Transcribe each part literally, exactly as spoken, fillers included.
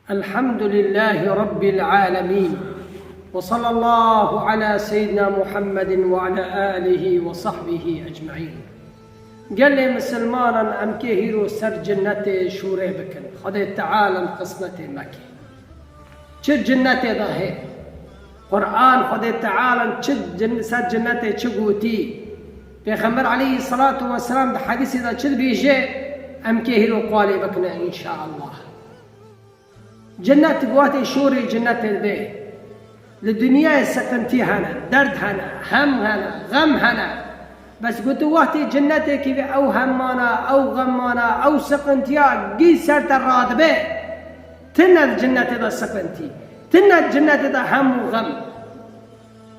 الحمد لله رب العالمين. وصلى الله على سيدنا محمد وعلى آله وصحبه أجمعين. Gelê misilmanan em kê hîro ser cinnetê şûrê bikin. Xwedê Teala em qismetê me kê. Çi cinnetê de hê? Quran Xwedê Teala çi cin-, ser cinnetê çi gotî? Pêxember aleyhissalatu vesselam di hedîsê de çi dibêje? Em kê hîro qalê bikine înşaallah. Cinnet, wextê şûrê cinnetê dibê, li dinyayê siqintî hene, derd hene, hem hene, xem hene. Bes gotu wextê cinnetê kevî ew hemana, ew xemana, ew siqintiya gî ser te radibe. Tine di cinnetê de siqintî, tine di cinnetê de hem û xem.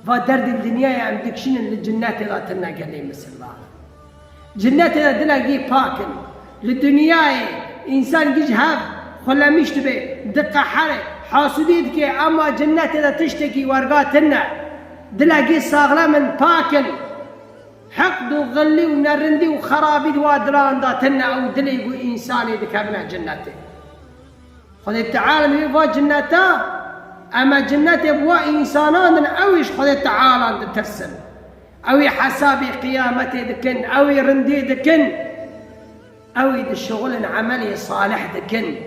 Va derdên dinyayê em dikişînin, li cinnetê de tine gelê misilman. Cinnetê de dilekî pak in. Li dinyayê însan gî ji hev xulemîş dibe, diqehere, hasûdî dike, ama cinnetê de tiştekî werga tine. Dilekî saxlem in, pak in. Heqd û xilî û nerindî û xerabî di wa dilan de tine, ew dilê ku însanê dikevine cinnetê. Xwedê Teala divê va cinneta, em e cinnetê bi wa însanan din, ew ê ji Xwedê Teala ditirsin. Ew ê hesabê qiyametê dikin, ew ê rindê dikin, ew ê dişixulin emelê salih dikin.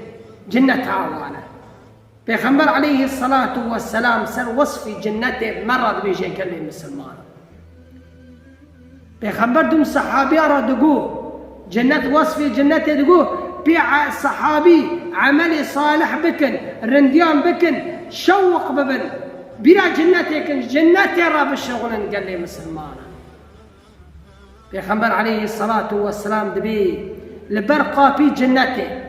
Cinneta wan e. Pêxember aleyhisselatu vesselam ser wesfî cinnetê me re dibêje gelê misilman. Pêxember dûm sehabiya re digo, cennet, wesfê cennetê digo, pê e-, sehabî emelê salih bikin, rindiyan bikin, şewq bibin, bîra cennetê kin, cennetê re bişixulin gelê misilmanan. Pêxember aleyhisselatu vesselam dibê li ber qapî cennetê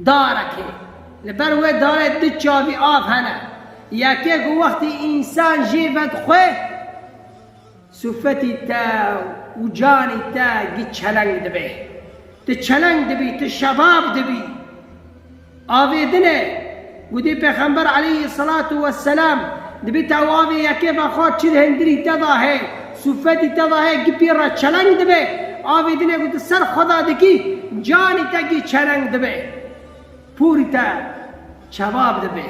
darekê, li ber wê darê du çavî av hene. Yekê ku wextî însan jê vedixwe, sûfetî te û canî te gî çeleng dibe. Tu çeleng dibî, tu şebab dibî. Avê din e. Gotî Pêxember aleyhisselatu vesselam, dibî te ew avê yekê vexwar çi di hundirî te de heye, sûfetî te de heye, gî pê re çeleng dibe. Avê din e, gotî ser xwe de dikî, canî te gî çeleng dibe. Pûrî te çebab dibe.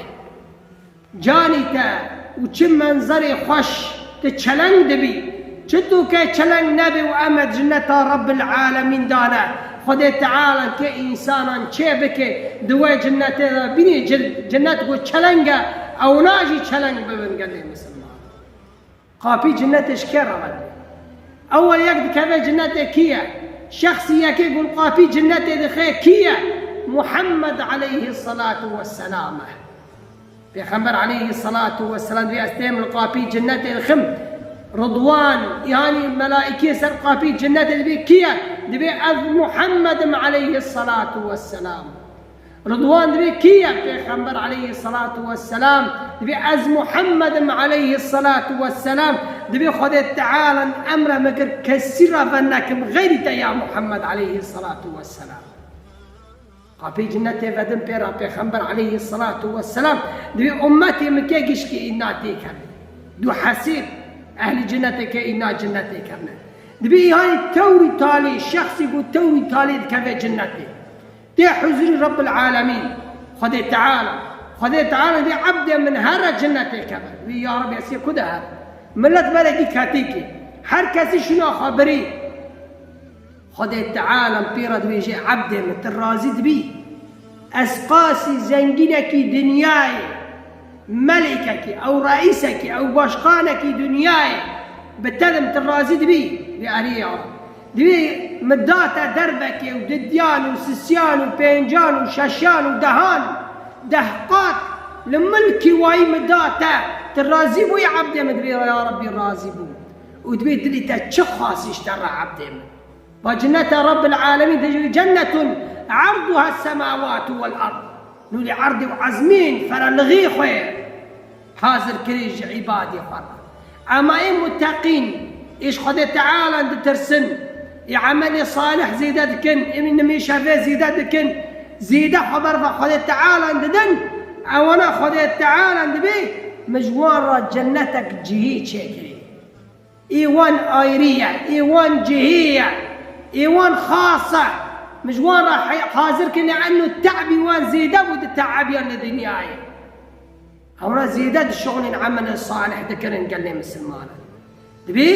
Canî te û çi menzerê xweş, tu çeleng dibî. Çi tu ke çeleng nebî û em e cinneta Rabbil Alemîn dane. Xwedê Teala ke însanan çê bike, di wê cinnetê de bînî cin-, cinnet ku çeleng e, ewna jî çeleng bibin gelê misilman. Qapî cinnetê ji kê re vedibê? Ewel yek dikeve cinnetê kî ye? Şexsî yekê ku li qapî cinnetê dixe kî ye? Muhammed aleyhisselatu vesselam e. Pêxember aleyhisselatu vesselam dibê ez têm li qapî cinnetê dixim. Ridwan, yanî melaîkê ser qapî cinnetê dibê kî ye? Dibê ez Muhammed im aleyhisselatu vesselam. Ridwan dibê kî ye? Pêxember aleyhisselatu vesselam dibê ez Muhammed im aleyhisselatu vesselam. Dibê Xwedê Teala emre min kir kesî re venekim xeyrî te ya Muhammed aleyhisselatu vesselam. Qapî cinnetê vedin pê re Pêxember aleyhisselatu vesselam dibê ummetê min ke gişkî îna têkevin. Du hesîb ehlî cinnetê ke îna cinnetê kevine. Dibê îhanî tewrî talî, şexsî ku tewrî talî dikeve cinnetê. Tê huzurî Rabbil Alemîn, Xwedê Teala. Xwedê Teala dê ebdê min here cinnetê keve. Wî ya Rabbi, ez ê ku de her? Millet berekî ketîkî. Her kesî şûna xwe birî. Xwedê Teala pê re dibêje, ebdê min, tu razî dibî? Ez qasî zengînekî dinyayê, melêkekî, ew reîsekî, ew başkanekî dinyayê bi te dim, tu razî dibî? Wî erê ya. Dibê min da te derbekê û didiyan û sisiyan û pêncan û şeşan û dehan, deh qat li milkî wayî min da te. Tu razî bûyî ebdê min? Dibê ya Rabbî razî bûm. Û dibê dilî te çi xasî ji te re ebdê min? Va cinneta Rabbil Alemîn dibê cennetun erduha semawatu vel erd. Nû li erdê û ezmîn ferelixî xwe hazir kirî ji îbadê xwe re. Ema ê muteqîn, ê ji Xwedê Teala ditirsin, ê emelê salih zêde dikin, ê nimê şerê zêde dikin, zêde xwe ber ve Xwedê Teala didin, ewana Xwedê Teala dibê min ji wan re cennetek cihê çêkirî. Ê wan ayrî ye, ê wan cihê ye, ê wan xas e. Min ji wan re he-, hazir kir, le'enno te'bî wan zêde bû di te'ebiyan li dinyayê. Hewra zêde di şixulên emelê salih dikirin gelê misilmanan. Dibê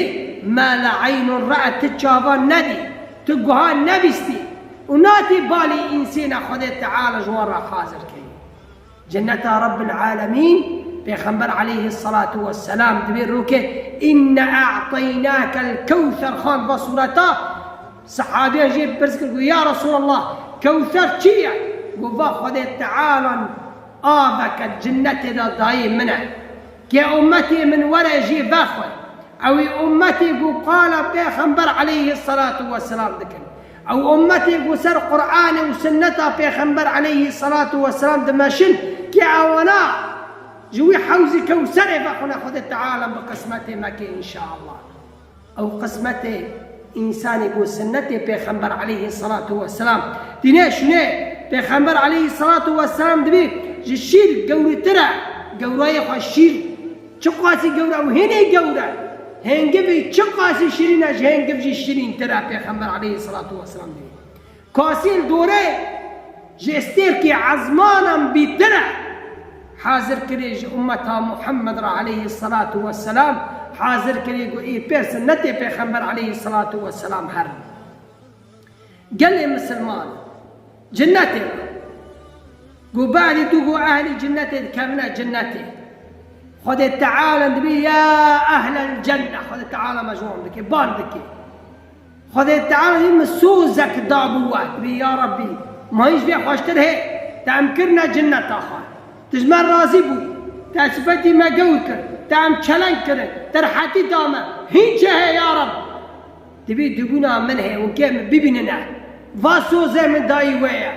ma la eynun re'et, ti çavan nedî, ti guhan nebîstî û natê balê însêna Xwedê Teala ji wan re hazir kirî. Cenneta Rabbil Alemîn, Pêxember aleyhisselatu vesselam dibê roke, "İnne a'taynakel kewser" xan va sureta, Sehabiyan jê pirs kir, got, "Ya Resulallah, kewser çi ye?" Got, "Va Xwedê Tealan aveke cinnetê de dayê min e. Ke ummetê min were jê vexwe." Ew ê ummetê ku qala Pêxember aleyhisselatu vesselam dikin. Ew ummetê ku ser Qur'anê û sunneta Pêxember aleyhisselatu vesselam dimeşin, ke ewana ji wî hewzî kewserê vexwine, Xwedê Teala bi qismetê me ke înşaallah. Ew qismetê însanê ku sunnetê Pêxember aleyhisselatu vesselam dîne şûne. Pêxember aleyhisselatu vesselam dibê ji şîr gewritir e. Gewrayê xwe şîr çiqasî gewr e û hinê gewr e. Hêngivê çiqasî şirîn e, ji hêngiv jî şirîntir e, Pêxember aleyhisselatu vesselam dibê. Kasî li dorê ji stêrkê ezmanan bîtir e. Hazir kirê ji ummeta Muhammed re aleyhisselatu vesselam, hazir kirê ku ê pê sunnetê Pêxember aleyhisselatu vesselam herin. Gelê misilman, cinnetê, got, "Be'dî tu got ehlî cinnetê dikevine cinnetê." Xwedê Teala dibê, "Ya ehlel cenne." Xwedê Teala me ji wan dike, ban dike. Xwedê Teala dibê, "Min sozek dabû we." Dibê, "Ya Rabbî, ma hîn ji vê xweştir hê? Te em kirine cinneta xwe. Tu ji me razî bûyî. Te sifetî me gewr kir. Te em çeleng kirin. Te rihetî da me. Hîn çi heye ya Rab?" Dibê dibûna min heye, hûn kê min bibînine. Va sozê min dayî wê ye.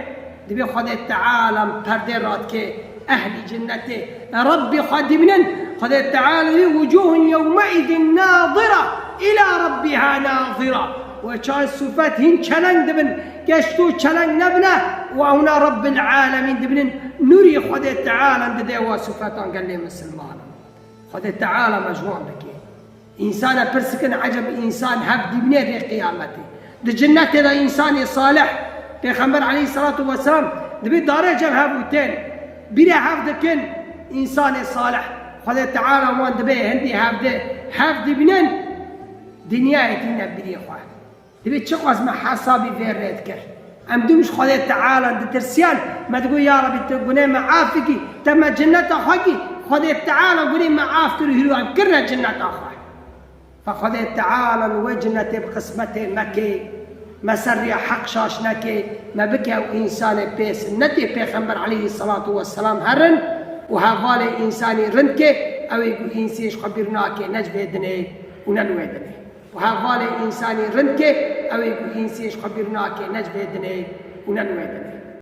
Dibê Xwedê Teala perdê radike, ehlî cinnetê Rabbî xwe dibînin. Xwedê Teala dibê, "Wucuhun yewmeizin nadira ila rabbiha nazira." Wê çaxê sifet hîn çeleng dibin. Geş tu çeleng nebine û ewna Rabbil Alemîn dibînin. Nûrî Xwedê Teala dide wa sifetan gelê misilmanan. Xwedê Teala me ji wan bike. Însan e pirs dikin, eceb însan hev dibîne rê qiyametê. Di cinnetê de însanê salih, Pêxember aleyhisselatu vesselam dibê dare cem hev û tên. Bîrê hev dikin însanê salih. Xwedê Teala wan dibê hindî hev de, hev dibînin, dinyayê tîne bîrê xwe. Dibê çiqas me hesabî vê rê dikir. Em dûm ji Xwedê Teala ditirsiyan, me digot, "Ya Rebî, tu gunê me af bikî, te me cinneta xwe kî." Xwedê Teala gunê me af kir û hîro em kirine cinneta xwe. Fe Xwedê Teala li wê cinnetê bi qismetê me kê, me ser rêya heq şaş neke, me bike ew însanê pê sunnetê Pêxember aleyhisselatu vesselam herin û hevalê însanî rind kê, ew ê ku însê ji xwe bîr nake, ne ji vê dinê û ne li wê dinê. Û hevalê însanî rind kê, ew ê ku însê ji xwe bîr nake, ne ji vê dinê û ne li wê dinê.